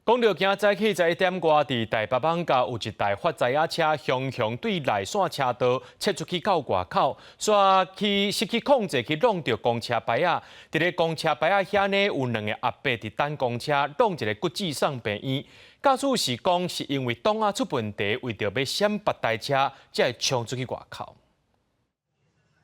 講著今早起11點外，佇台北艋舺有一台發財仔車，雄雄對內線車道切出去到外口，煞去失去控制去挵著公車牌仔。佇咧公車牌仔遐呢，有兩个阿伯佇等公車，挵一个骨折送病院。駕駛是講是因為擋仔出問題，為著欲閃別台車，才會衝出去外口。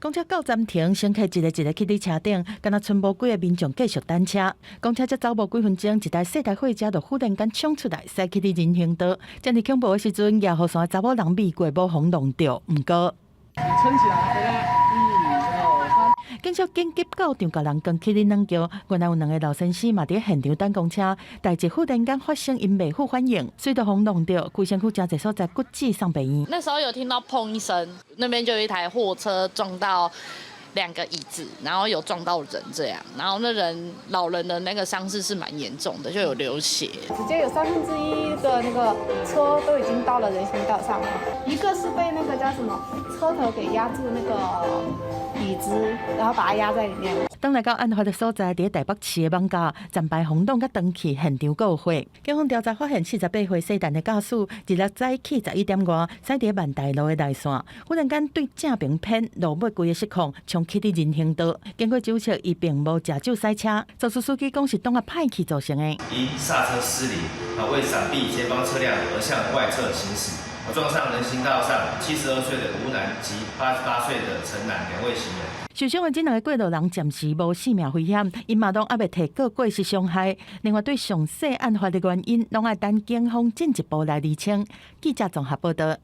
公車到站停，乘客一个一个去佇車頂，敢若賰無幾个民眾繼續等車。公車才走無幾分鐘，一台細台貨車就忽然間衝出來，駛去佇人行道。這爾恐怖的時陣，野雨傘的查某人避過無予挵著，毋過。撐起來，一、二、三。警察緊急到場，共人扛起佇軟轎。原來有兩个老先生嘛佇現場等公車，代誌忽然間發生，𪜶袂赴反應，隨著予挵著，規身軀誠濟所在骨折送病院。那時候有聽到砰一聲，那邊就有一台貨車撞到兩個椅子，然後有撞到人這樣，然後那人老人的那個傷勢是蠻嚴重的，就有流血。直接有1/3的那個車都已經到了人行道上了，一個是被那個叫什麼車頭給壓住那個椅子，然後把它壓在裡面。當來到案發的所在，佇台北市的艋舺，站牌予挵佮斷去，現場閣有火。警方調查發現，48歲細陳的駕駛，日早起11點外，駛佇萬大路的內線，忽然間對正爿偏，路尾規个失控，衝去佇人行道。經過酒測，伊並無食酒駛車。肇事司機講是擋仔歹去造成的。因剎車失靈，啊，為閃避前方車輛而向外側行駛，撞上人行道上72歲的吳男及88歲的陳男兩位行人。受傷的這兩个過路人暫時無性命危險，𪜶嘛攏猶未提告過失傷害。另外，對詳細案發的原因，攏愛等警方進一步來釐清。記者綜合報道。